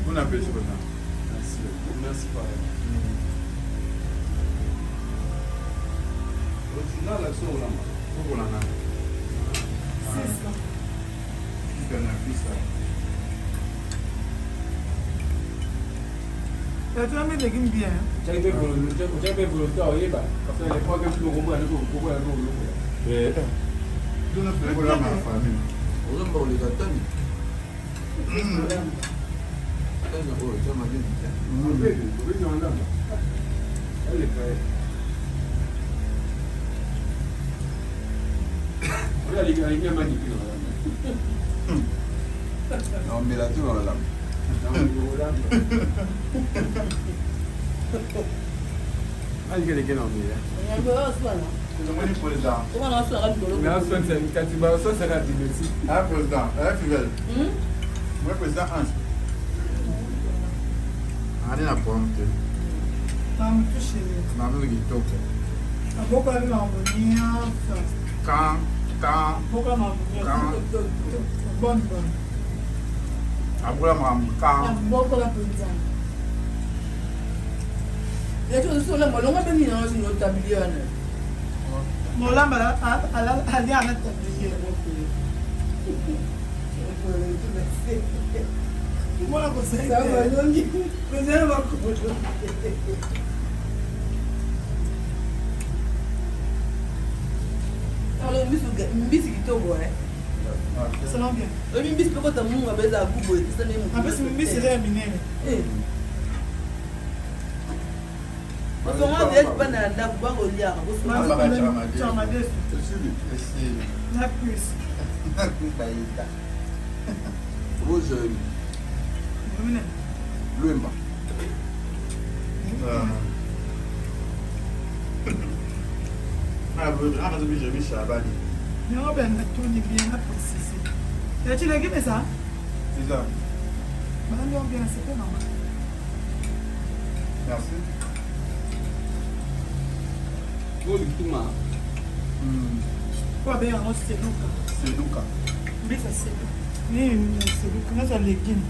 Bon appétit, président. Merci, merci pareil. Original action olamba. Okolanda. Six. Sika na pisa. Tu as mis légumes bien. Otyaki mpe volonté oyeba parce que l'époque biloko moko yango koko yango oloko. Tuna kolamba na famille. Ozomba koleka tani. Tani oyo tia mabe te. Naomela te na olamba. Tomoni président. Ah, président. Eh, Fidel. Moi, président Ange. Ali na problème te. Mamutu chérie. Mamu kitoko. Maboko ya makambo nyonso. Kan, kan, Maboko ya makambo nyonso. Bonne bonne. abola makambo kan. Maboko ya mpenza. Molamba alia na tablier. Mwana kosala. Kozala makolo. Mbisi kitoko Selon bien. oyebi mbisi mpe kota munga mpe ezala gubo etesami. En plus mbisi eza ya minene. Osonga village bana ya ndako bakoliaka. Chamadesu. Esili. Na cuisse. Na cuisse bayita. Rose Lwemba. Ah, ah, Shabani. Yango mpe natuni bien na précise. Yati légume eza? Eza. Madame yango bien na sepe mama. Merci. Oyo bituma. Po abenga yango seluka. Seluka. Mbisa seluka. Nini seluka naza legume.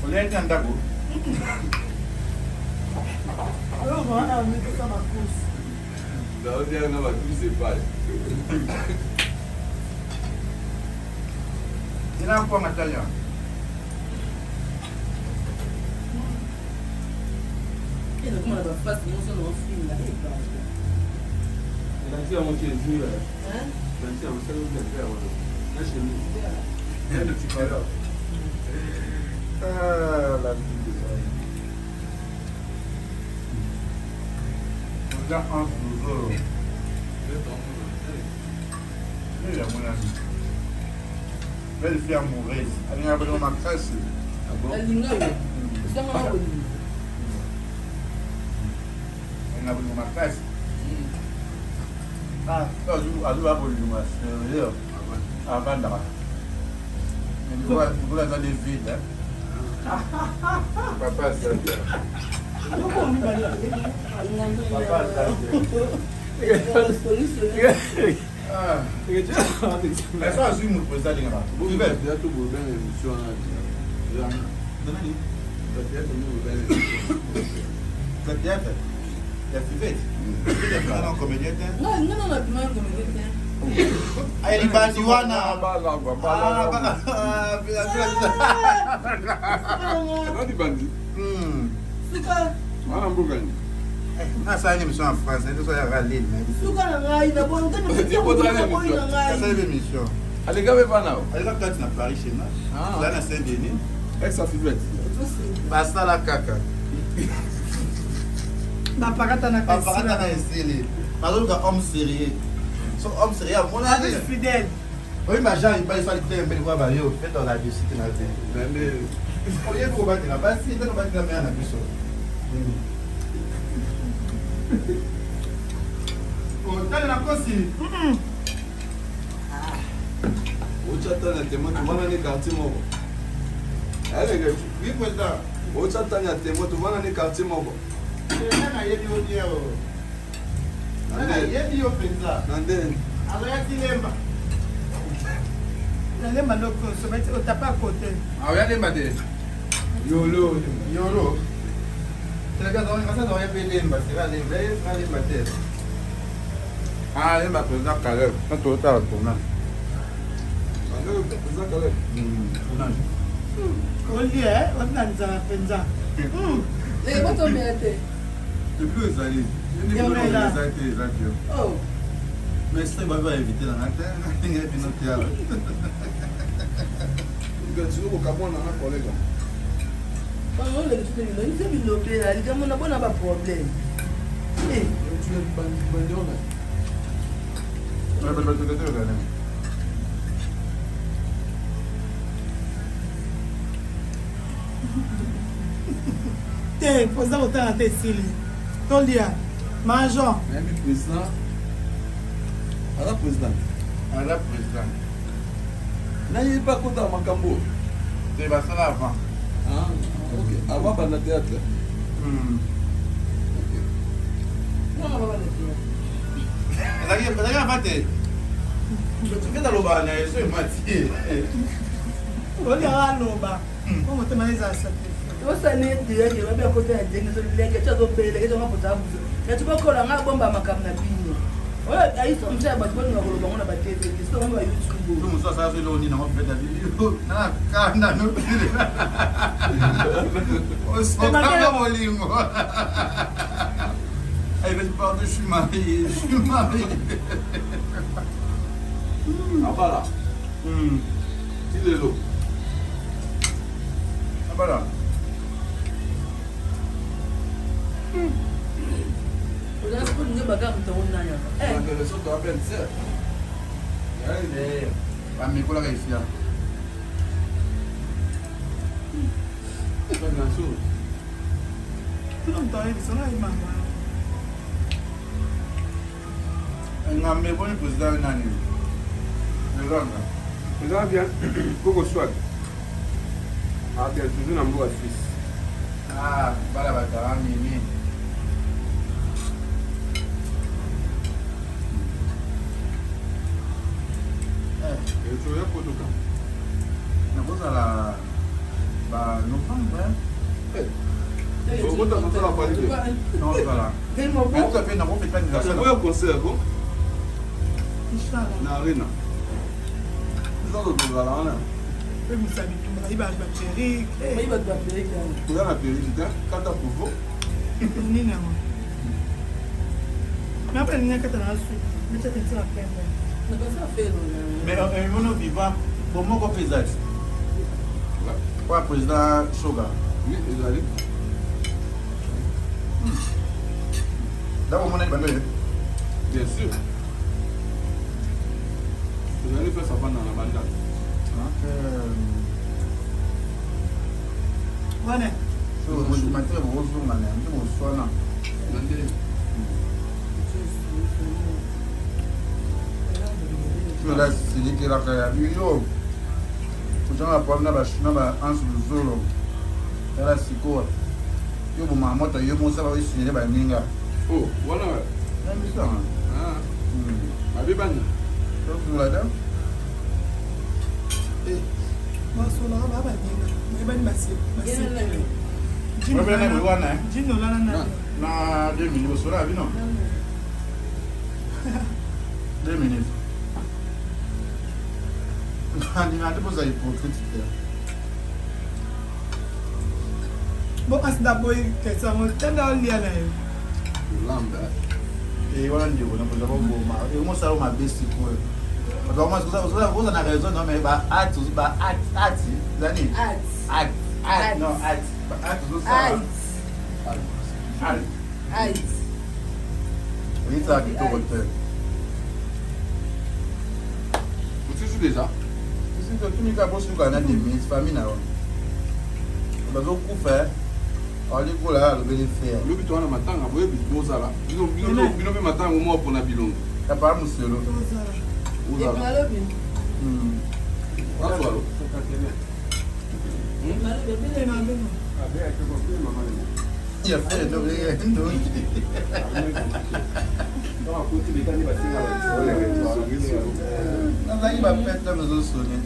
Oliaki na ndako? Alors wana amipesa bakosi. Naolia na bakosi epai. Ina kwa matanya. Nakoma na bafasi nyonso na ofinga Ah, la vie de l'homme. Oza entre nous. Belle fille amoureuse. Alingaka bolingo makasi. Alinga yo. Osanga na bolingo. Alingaka bolingo makasi. Ah, azu bolingo ya sérieux. Avandaka. Mais aza nde vide. Papa aza bien. Papa aza bien. Mais ça, azwi moto président alingaka. Théâtre ya Fivette. Fivette aza comédien te. Non, non, non, non, comédien te. Ay, libandi wana. Libandi. Suka. Wana mboka nini? Nasala émission en français, toso ya ralil. Suka na ngai, na boyi na ngai. Nasala émission. Aleka mpe pana o. Aleka kati na Paris chez moi. Za na Saint-Denis. Ex Fivette. Basala kaka. Bapakata na esili. Bazoluka homme sérieux. So homme sérieux amonani. Fidèle. Oyi ba genre ibali sali te mbeli kwa ba yo fait dans la réussite na vie. Oyebi kobatela basi te kobatela mère na biso. Otali na kosi. Otya tani ya témoin tovanda ne quartier moko. Oui, président. Otya tani ya témoin tovanda ne quartier moko. Nayebi yo bien o. Nayebi yo mpenza. Na ndeni. Azoyaki lemba. Nalemba ndokoso bati otapa kote. Aoya lemba te. Yolo. Yolo. Kasa mpe lemba, sera lemba, sera lemba te. Ah, lemba président Caleb. Quand tu as tournage. Président Caleb. Tournage. Olie, otina nzala mpenza. Botomela te. Depuis ezali. Eza te, eza te. Mais soki babi bainvite nanga te, ndenge bino te ala. Okamwana na collègue. Bilobela likambo na bona baproblème. Te, mpoza kotanga te esili. Tolia. Major. Nayebi président. Aza président. Aza président. Nayebi akota makambo. Te basala avant. Ah, ok. Avant banda théâtre. Ok. Ezalaki avant te. Fivette alobaka na ye so emati. Oliaka aloba. Po motema ezala satisfait. Osani direct babi akota ya ndenge ezolenge ti azobela ezonga pota abuzo yati bokola nga bomba makambo na bino oyo ayiso mosu ya bato bolinga koloba ngo na batv te so bango ba YouTube. Mosu asala so eloko nini nango Fivette abili na kanda osokanga bolingo. Ayi pardon, je suis marié, je suis marié. Abala. Ti lelo. Abala. Bamekolaka esia. Ngambe boni président nani? Lelanga. Président bien, Koko Swag. Ah bien, toujours na mboka Suisse. Ah, bala batara mimi. Oya kotoka. Nakozala ba novembre. Okota kosala pali te. Nakozala. Mais tout à fait nakofeta anniversaire. Oya concert ko? Na arena. Biso tozala wana. Bebisa bitumba bayiba bato ba perruque. Bayiba bato ba perruque yango. Toza na perruque te, kata povo. Nini yango? Na pe nini kata na suki. Meta tenti na pembe. Mais emono vivant bomoko mpe ezali. Oya président Shoga. Oui, ezali. D'abord omonaki bando ye? Bien sûr. Ezali place avanda na banda. Wana. Bondima te bokozonga na yango boswana. Na nde. Oyo silikelaka ya yo. Kozanga problème na ba na ba anse luzolo. Tala sikoyo. Yo boma moto yo mosa ba osinele baninga. Oh, wana wa. Na miso. Ah. Mabe bana. Tofungola ta. Eh. Basolaka ba baninga. Bayebani basi. Basi. Wana. Jino lala na. Na 2 minutes bosola bino. 2 minutes. Nandinga te boza hypocrite te. Bon asi naboyi question yango tanda olia na yo. Lamba. Eh wana ndeko na boza boboma. Ekomosala mabe sikoyo. Oza na raison non mais ba acte ba acte acte ezali acte acte non acte ba acte ozosala acte acte oyisaka kitoko te. Osusu déjà? Osusu otumika bosuka na demis famille na yo bazokufa alikola alobeli fer lobi towana matanga boyebi bozala bino mpe matanga moko mpona bilongi papa moselo ozala nazalaki bapete ntango ezosone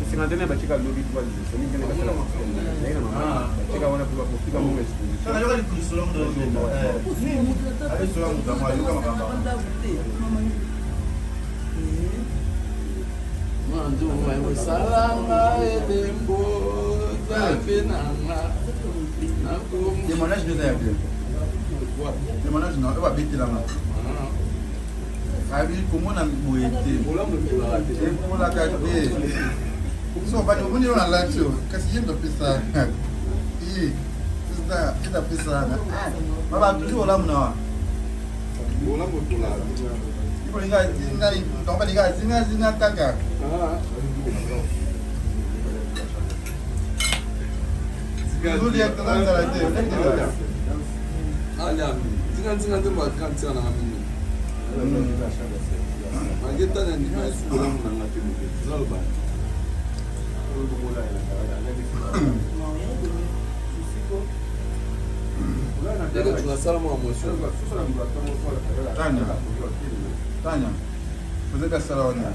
Cinquantenaire batika lobi batika wana kofika mongo exposition. Osalanga elembo nzambe nanga. Témoignage nde eza ya bien. Témoignage na oyo babetelanga. Abi komona boye te. Ekolaka te. So bani omoni yo na lati oyo kasi ye moto apesa. Ye eza apesa. Baba toujours olamu na wa. Olamu ekolaka. Balinga zinga zinga kaka. Zinga zinga nde bakantia nanga mingi. Malgré tana ndima esu bolamu nanga te moke. Tozaloba. Ndenge tunasala mwa motion. Tanya. Tanya. Vous êtes sala wana.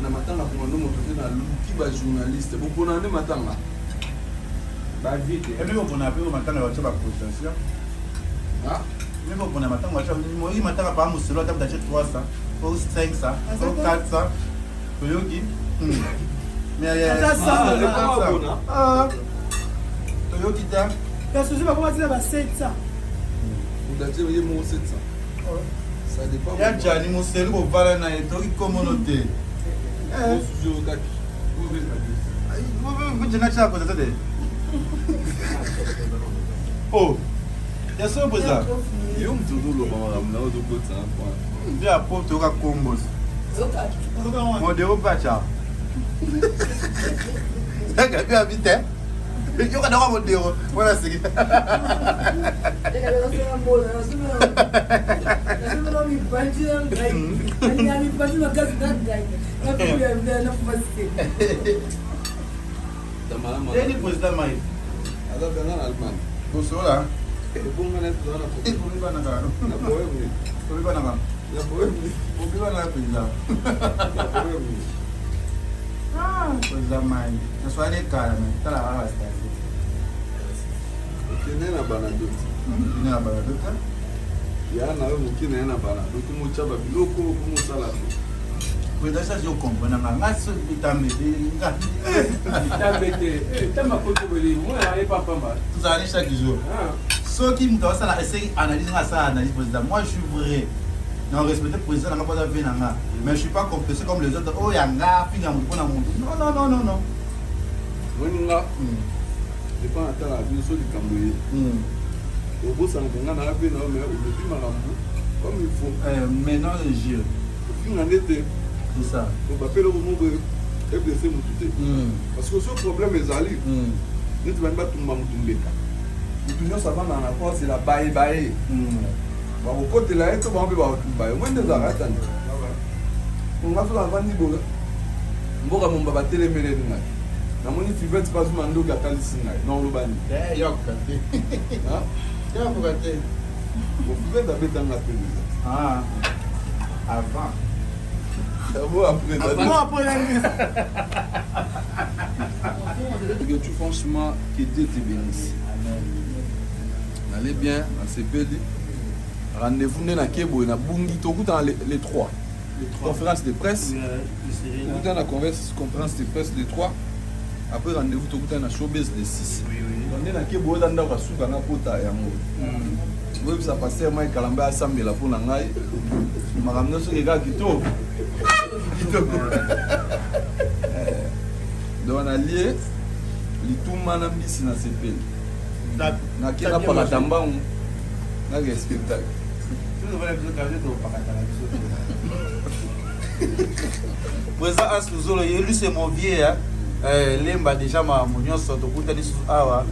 Na matanga komando moto te naluki bajournaliste bopona nde matanga Ebi bopona mpe matanga batya bacotisation mi bopona matanga batya moyi matanga paa mosolo ata moto atye 300 o 500 o 400 toyoki toyoki te basusu bakoma tina ba 700 moto atye ye moko 700 ça dépend ya jani moselu bovala na ye toyoki komono te osusu oyokaki jana tyaka kotata te oh. Ya solo président. Yo moto ozoloba makambo na yo ozokotisa na point. Nde ya po toyoka kombos. Modero pacha. Gabi abi te. Yoka ndako modero. Wana seki. Nani président Mike? Aza bena na Allemagne. Bosola. Ebonga na toza na Obibanaka. Na bohème. Obibanaka. Na bohème. Obibanaka président. Na bohème. Ah, président Mike. Naswali kala mais tala awa stasi. Okende na banadoti. Okende na banadoti. Ya na yo moke na ye na banadoti motya babiloko komosala Président ça je comprends nga nga so bitambe nga. Bitambe te. Eh tamba koto boli mwana ye papa pamba. Tozali chaque jour. Soki moto asala essaye analyse nga asala analyse président. Moi je suis vrai. Non respecter président nga pas vie na nga. Mais je suis pas complexé comme les autres. Oh ya nga finga moto pona moto. Non non non non non. Moni nga. Dépend ata na biso likambo ye. Obosanaka nga na vie na yo mais olobi makambo comme il faut. Euh, mais non je jure. Ofinga nde te. C'est ça. Oba pe eloko moko eblesse motu te. Parce que soki problème ezali neti bani batumba motu mbeka. Motu nyonso avandaka na kosela baye baye. Bakokotela ye to bango mpe bakotumba ye. Omoni nde ezalaka tani. Nga soki navandi boye mboka momba batelemeleli ngai. Namoni Fivette mpe azwi mandoki atalisi ngai. Nakoloba nini? Eh, yoka te. Yoka te. Bon, Fivette abeta nga mpe deja. Ah. Avant. Bon, après. Avant, après. Que tu franchement, que Dieu te bénisse. Allez bien, nasepeli. Rendez-vous nde nake boye nabungi tokutana les 3. Conférence de presse. Tokutana na conférence de presse les 3. Après rendez-vous tokutana na showbiz le 6. Donc nde nake boye oza ndako ya suka nakota yango. Boyebisa pasteur Mike Kalamba asambela mpo na ngai. Makambo nyonso ekeka kitoko. Kitoko. Donc nalie lituma na mbisi na sepeli. Nake napakata mbangu nake spectacle. Président Hans Luzolo, lui c'est mon vieux, hein. Euh, lemba déjà makambo nyonso tokutani susu awa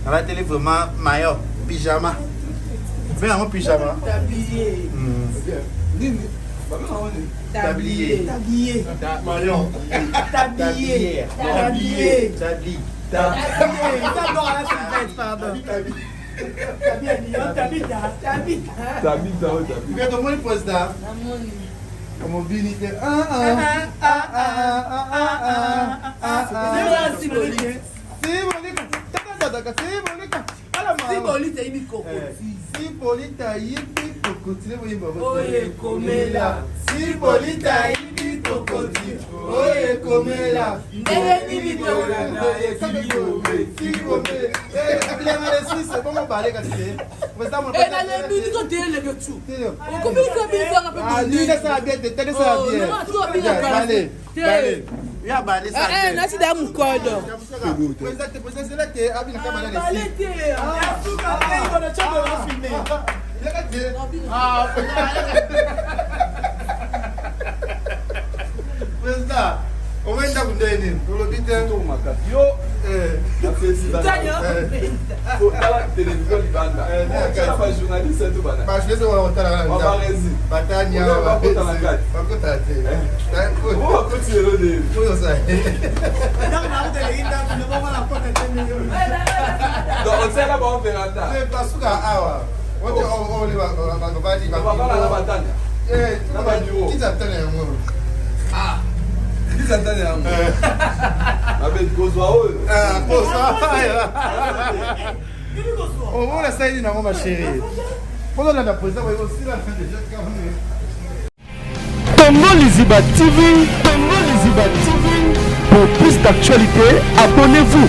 nalateli vraiment maillot pyjama mpe yango pyjama Tablier. Nini? Babenga yango nini? Tablier. Tablier. Maillot. Tablier. Tablier. Tablier. Tablier. Pardon. Tabita. Tabita. Tabita oyo Tabita. Mpe tomoni président. Namoni. Mobili te. Ah ah ah ah ah ah ah ah. Sibolite. Sibolika. Tata tata sibolika. Ala ma. Sibolite ayibi kokoti. Sibolita ayibi kokoti. Oye komela. Sibolita ayibi kokoti. Oye komela. Ndenge nini nasida mokodo Président, omoni ndako ndenge nini olobi te yo tala télévision libanda bajournaliste to bajournaliste wana kotalaka batani bakotala te bakoti lelo de donc otiaka bango veranda basuka awa babala na batani na babiro kita tana yango kita tana yango mabe kozwa oyo omona saili nango ma chérie mpozolanda président osila Congo Liziba TV, Congo Liziba TV. Pour plus d'actualités, abonnez-vous.